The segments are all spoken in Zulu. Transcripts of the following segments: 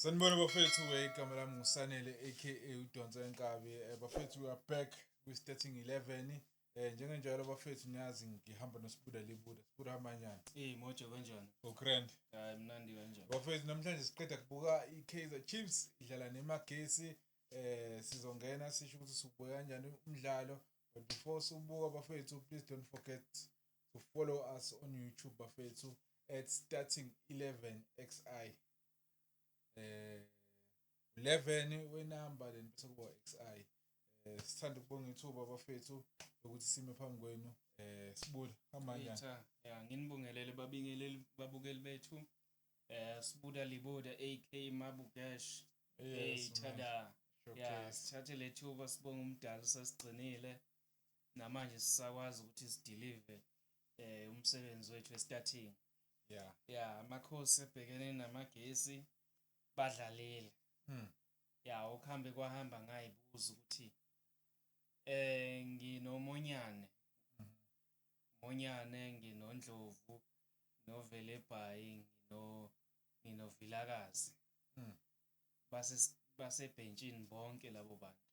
Sanibona bafethu, igama lami nguSanele aka uDonsa Enkabi. Bafethu, we are back kwi-Starting 11. Njengenjalo bafethu, niyazi ngihamba noSibuda Libuda. Sibuda, hamba kanjani? Hey Mojo, kanjani? Ugrand. Hayi, mnandi, kanjani? Bafethu, namhlanje siqeda kubuka i-Kaizer Chiefs idlala neMagesi. Sizongena sisho ukuthi sibuka kanjani umdlalo. But before sibuka bafethu, please don't forget to follow us on YouTube bafethu at Starting 11 XI. 11 wenumber, then bese kuba XI. Sithanda ukubonga ithuba bafethu ukuthi sime phambi kwenu. Sibuda, hamba kanjani? Cha, ya, nginibongelele babingeleli babukeli bethu. Sibuda Libuda aka Mabugesh. Hey. Yes, man. Tada. Ya, Showcase. sithathe lethuba sibonga umdali sasigcinile. Namanje sisakwazi ukuthi sideliver umsebenzi wethu we-Starting. Ya, amakhosi ebhekene naMagesi badlalile. Ya, ukuhambe kwahamba ngayibuza ukuthi nginoMonyane. Monyane, nginoNdlovu, noVelebhayi, nginoVilakazi. Base basebhentshini bonke labo bantu.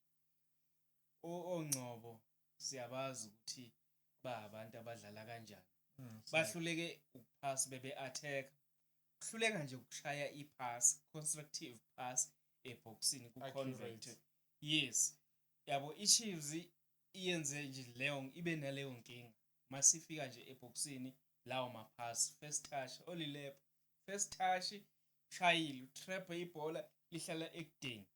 ONgcobo siyabazi ukuthi ba abantu abadlala kanjani. Bahluleke ukuphasa bebe attack. Kuhluleka nje ukushaya ipass, constructive pass eboxini ku convert. Accurate. Yes. Yabo, iChiefs iyenze nje leyo, ibe naleyo nkinga. Masifika nje eboxini, lawo maphasi, first touch olilepo, first touch shayile, trap ibhola lihlala ekudeni,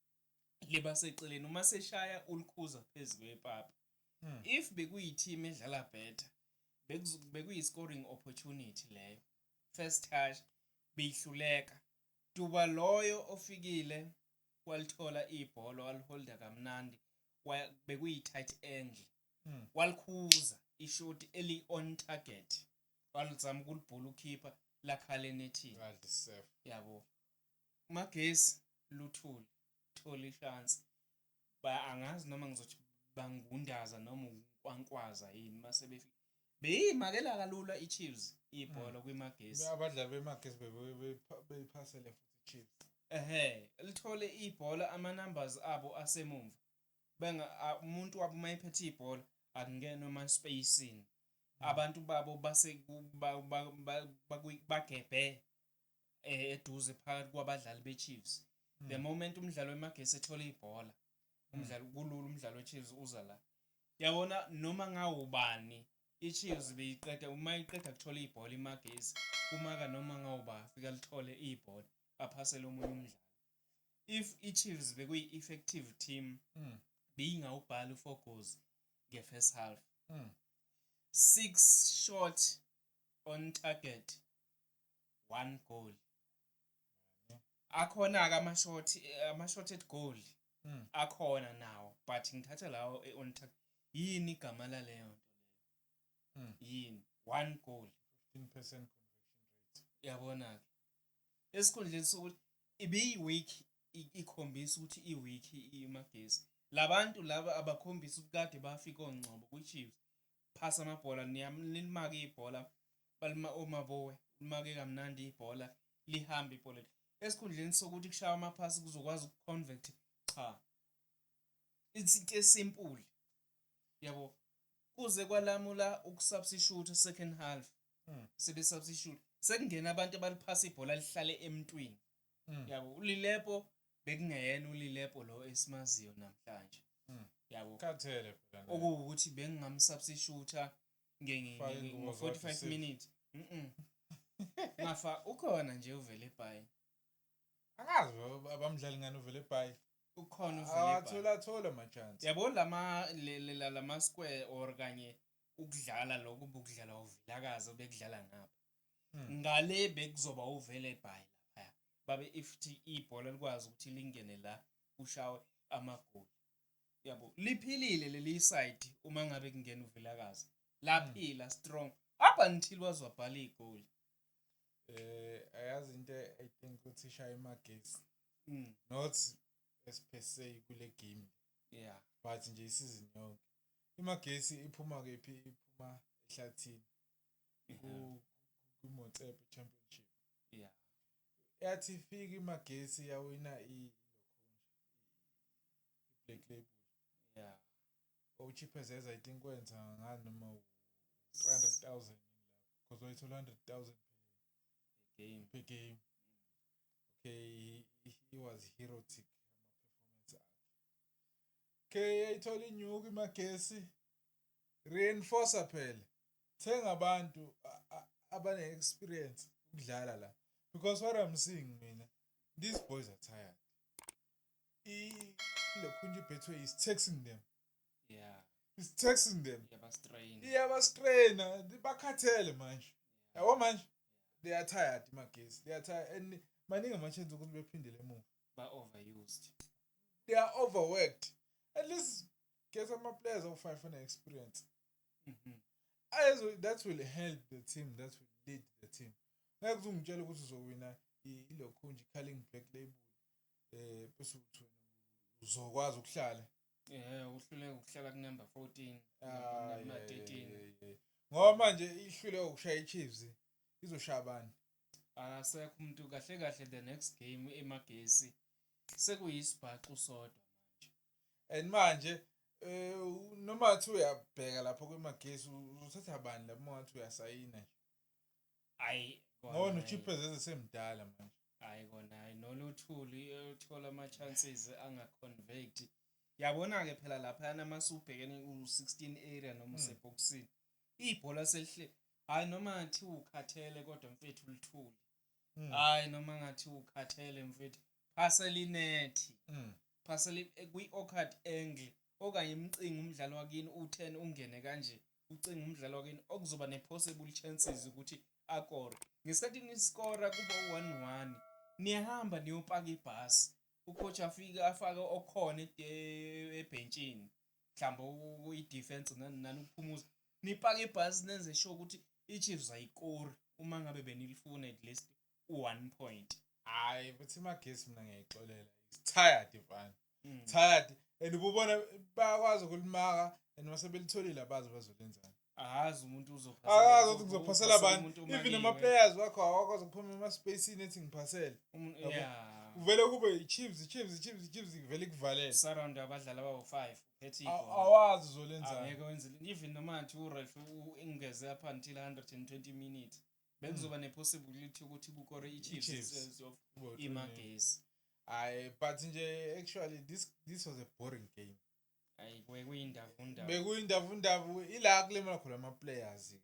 liba seceleni, uma seshaya ulikhuza phezulu kwepapa. If bekuyi-team edlala better, bekuyi-scoring opportunity leyo first touch, beyihluleka. Duba loyo ofikile walithola ibhola, waliholda kamnandi, bekuyi-tight angle, walikhuza ishoti eli-on target, walizama ukulibhula ukhipha, lakhala enethini. Radli safe. Yabo, Magesi luthuli thola ishansi, ba angazi noma ngizothi bangundaza noma ukwankwaza yini, mase befika beyimakela kalula iChiefs ibhola kwiMagesi. Abadlali beMagesi beyiphasele futhi Chiefs. Ehe, lithole ibhola, ama numbers abo asemumva, benga umuntu wabo mayiphethe ibhola akungenwa ema spacing, abantu babo base bagebhe eduze phakathi kwabadlali beChiefs. The moment umdlalo weMagesi ethola ibhola, umdlalo kulula, umdlalo weChiefs uza la, yabona, noma ngawubani iChiefs beyiqeda, uma iqeda kuthola ibhola iMagesi, kumaka noma ngawuba afika lithole ibhola, aphasele omunye umdlalo. If iChiefs bekuyi-effective team, beyingawubhali u-four goals nge-first half. Six shot on target, one goal. Akhona-ke ama-shot at goal, akhona nawo, but ngithatha lawo on target. Yini igama laleyo nto leyo? Yini one goal? 15% conversion rate. Yabona-ke, esikhundleni sokuthi ibiyi-weak, ikhombisa ukuthi i-weak iMagesi, labantu laba abakhombisa ukuthi kade bafika oNgcobo kwi-Chiefs, phasa amabhola, nilimake ibhola, balima oMaboe, limake kamnandi ibhola, lihambe ibhola, esikhundleni sokuthi kushaya amaphasi kuzokwazi ukuconvert. Cha, it's into esimple, yabo, kuze kwalamula ukusubstitute second half. Sebe substitute, sekungena abantu abaliphasa ibhola lihlale emntwini. Yabo, uLilepo bekungeyena uLilepo lo esimaziyo namhlanje. Yabo. Khathele phela naye. Okuwukuthi bengingamsubstitute Fake ingubo ngo-45 zakhe. minutes. Ngafa ukhona nje uvele ebhayi. Angazi abamdlali ngani uvele ebhayi. Ukhona uvele ebhayi. Awathola thola ama chance. Yabo, lama lama square or kanye ukudlala lokhu bukudlala uVilakazi obekudlala ngapha. Ngale bekuzoba uvele ebhayi lapha, babe if ibhola likwazi ukuthi lingene la kushawe amagoli. Yabo, liphilile leli side uma ngabe kungena uVilakazi, laphila strong up until waze wabhala igoli. Ayazi into, I think ukuthi ishaya iMagesi, not as per se kule game, but nje isizini yonke iMagesi iphuma kephi? Iphuma ehlathini ku kwiMotsepe Championship. Yathi ifika iMagesi yawina i-Black Label. OChipezeze, I think, wenza ngani noma 300,000, because wayithola 100,000 game per game. Okay, he was heroic ama-performance akhe. Okay, yayithola inyuku iMagesi. Reinforcer phela, thenga abantu abane-experience ukudlala la, because what I'm seeing mina, these boys are tired. Ilokhunja iBetway is taxing them. Is taxing them. Iyabastrain. Iyabastraina, bakhathele manje, yabo. Manje they are tired, iMagesi, they are tired, and maningi ama-chance ukuthi bephindele emuva. Ba-overused. They are overworked. At least get ama-players awu-five ane-experience. That will help the team, that will lead the team. Ngeke uze ungitshele ukuthi uzowina ilokhunja i-Carling Black Label, bese uthi wena uzokwazi ukuhlala. Yeah, uhluleka ukuhlala ku-number 14, Ah, number 13. Yeah. Ngoba manje ihlule ukushaya i-Chiefs, izoshaya abani? Akasekho umuntu kahle kahle. The next game eMagesi sekuyisibhaxu sodwa manje. And manje noma ngathi uyabheka lapho kwiMagesi, uzothatha bani lapho uma ngathi uyasayina nje? Ayi. Ngoba noChipezeze semdala manje. Hayi kona, hayi, noLuthuli uthola ama-chances angaconvert. Yabona-ke phela laphayana masubhekene u-16 area noma usebhokisini, ibhola selihle, hhayi noma ngathi ukhathele, kodwa mfethu Luthuli, hhayi noma ngathi ukhathele mfethu, phasela inethi, phasela kwi-awkward angle, okanye imcinga umdlalo wakini u-10 ungene kanje, ucinga umdlalo wakini okuzoba ne-possible chances ukuthi akore. Ngesikhathi niskora kuba u-1-1, niyahamba niyopaka ibhasi, ucoach afike afake okhona ebhentshini, mhlawumbe i-defense nani nani, ukuphumuza, nipake ibhasi, nenze sure ukuthi i-Chiefs ayikori uma ngabe benilifuna at least u-1 point. Hayi, futhi iMagesi mina ngiyayixolela, it's tired mfana. Tired, and ububona bayakwazi ukulimaka, and mase belitholile abazi bazolenzani. Akazi umuntu. Akazi ukuthi ngizophasela uphasela abantu. umuntu Even omakiwe. nama-players wakho awakwazi ukuphuma ema-spacini ethi ngiphasele. Yabo. Kuvele kube i-Chiefs, i-Chiefs, i-Chiefs, i-Chiefs vele kuvalele. Surround abadlali abawu-5 uphethe ibhola. Awazi uzolenzani. Angeke wenze, even noma ngathi uref ingeze up until 120 minutes, bekuzoba ne-possibility ukuthi kukore i-Chiefs I-Chiefs. instead of Kube u-3-0. iMagesi. Hayi, but nje actually this was a boring game. Ayi, bekuyindavundavu. Bekuyindavundavu, ila kulimala khona ama-players.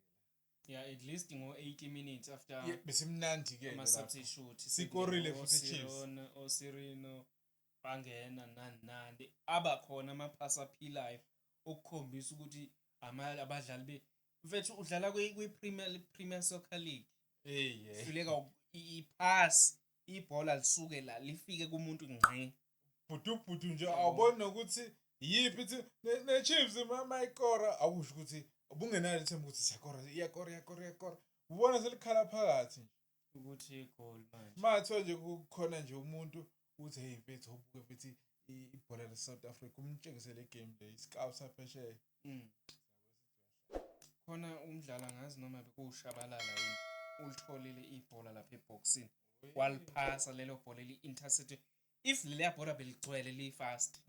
Yeah, at least ngo-80 minutes after Yeah, besimnandi-ke lapho. ama-substitute. Sikorile futhi i-Chiefs. Osirino bangena, nani nani, abakhona amaphasi aphilayo okukhombisa ukuthi abadlali be mfethu udlala kwi-Premier Premier Soccer League. Hey, yeah. Hluleka iphasi, ibhola lisuke la lifike kumuntu ngqi. Bhutu nje. Yabo. Awuboni nokuthi yiphi ithi ne-Chiefs mayikora, awusho ukuthi ubungenalo ithemba ukuthi siyakora, iyakora, iyakora, iyakora, ubona selikhala phakathi nje. Ukuthi igoli manje. Mathiwa nje kukhona nje umuntu uthi, "Hey mfethu, ubuke mfethu ibhola le-South Africa," umtshengise le game le, iscout saphesheya. Khona umdlalo, angazi noma bekuwushabalala yini, ulitholile ibhola lapha ebhokisini, waliphasa lelo bhola eli-intercept. If leliya bhola beligcwele li-fast,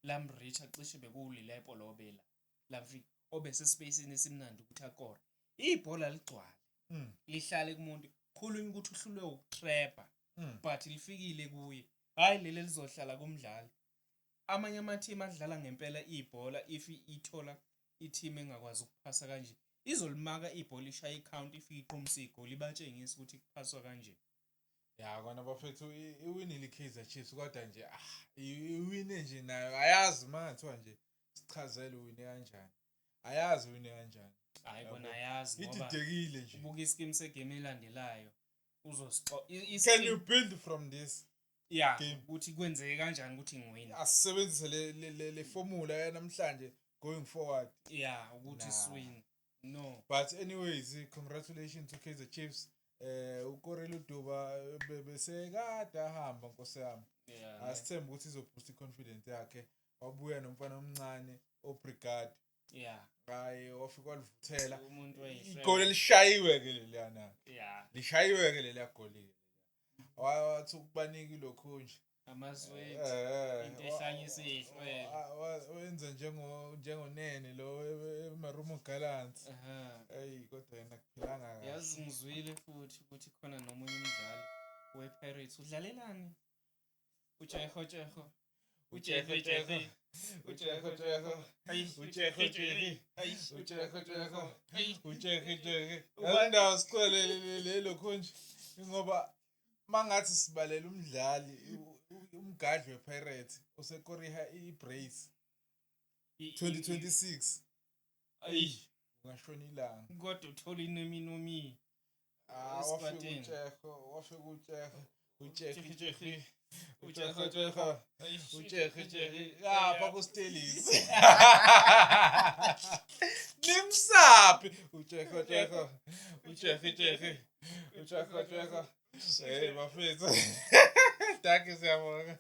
lamreacha, cishe bekuwulilepo lobela lamfika obesespacini esimnandi ukuthi akore ibhola ligcwale, lihlale kumuntu, khulunywa ukuthi uhlulwe ukutrapha, but lifikile kuye. Hhayi, leli lizohlala kumdlali. Amanye ama-team adlala ngempela ibhola, if ithola i-team engakwazi ukuphasa kanje, izolimaka ibhola, ishaye i-count, ifike iqhumisa igoli, ibatshengise ukuthi kuphaswa kanje. Ya kona bafethu, iwinile i-Kaizer Chiefs, kodwa nje iwine nje nayo ayazi. Uma ngathiwa nje sichazele uwine kanjani, ayazi uwine kanjani. Hhayi Yabo. kona, ayazi ngoba Ididekile nje. ubuka iskimu segame elandelayo, Can you build from this game? Ukuthi kwenzeke kanjani ukuthi ngiwine. Asisebenzise le formula yanamhlanje going forward. Ya, ukuthi Nah. siwine, no. But anyways, congratulations to Kaizer Chiefs. Ukorele uDuba besekade ahamba, nkosi yami. Asithembe ukuthi izoboost i-confidence yakhe. Wabuya nomfana omncane obrigade. Hayi, wafika walivuthela umuntu igoli elishayiwe ke leliyana. Lishayiwe ke leliya goli. Wathi ukubanika ilokhu nje. Amasweet. Eh, Into ehlanyisa ihlwele. Wenza njengonene lo eMarumo Gallants. Eyi, kodwa yena kuphilanga kahle. Yazi ngizwile futhi ukuthi khona nomunye umdlali we-Pirates udlalelani? Ujeho Jeho. Ujeho Jeho. Ujeho Jeho. Ayi, Ujeho Jeho. Ayi, Ujeho Jeho. Ayi. Ujehe jehe. Yazi indawo sicwele lelo nje ngoba mangathi sibalela umdlali umgadli wePirates osekoriha iBrace 2026. Ayi, Ungashona ilanga. Kodwa uthola inominomi. Ah, wafika Esikwatini. uTsheho, wafika uTsheho. Ujehe Ujehe, jehe. Ujehe, Ujehe jehe. Ayi, Ujehe jehe. Lapha kuStellies. Nimsaphi? Ujehe jehe. Ujehe jehe. Ujehe jehe. Hey bafethu. Dankie, siyabonga.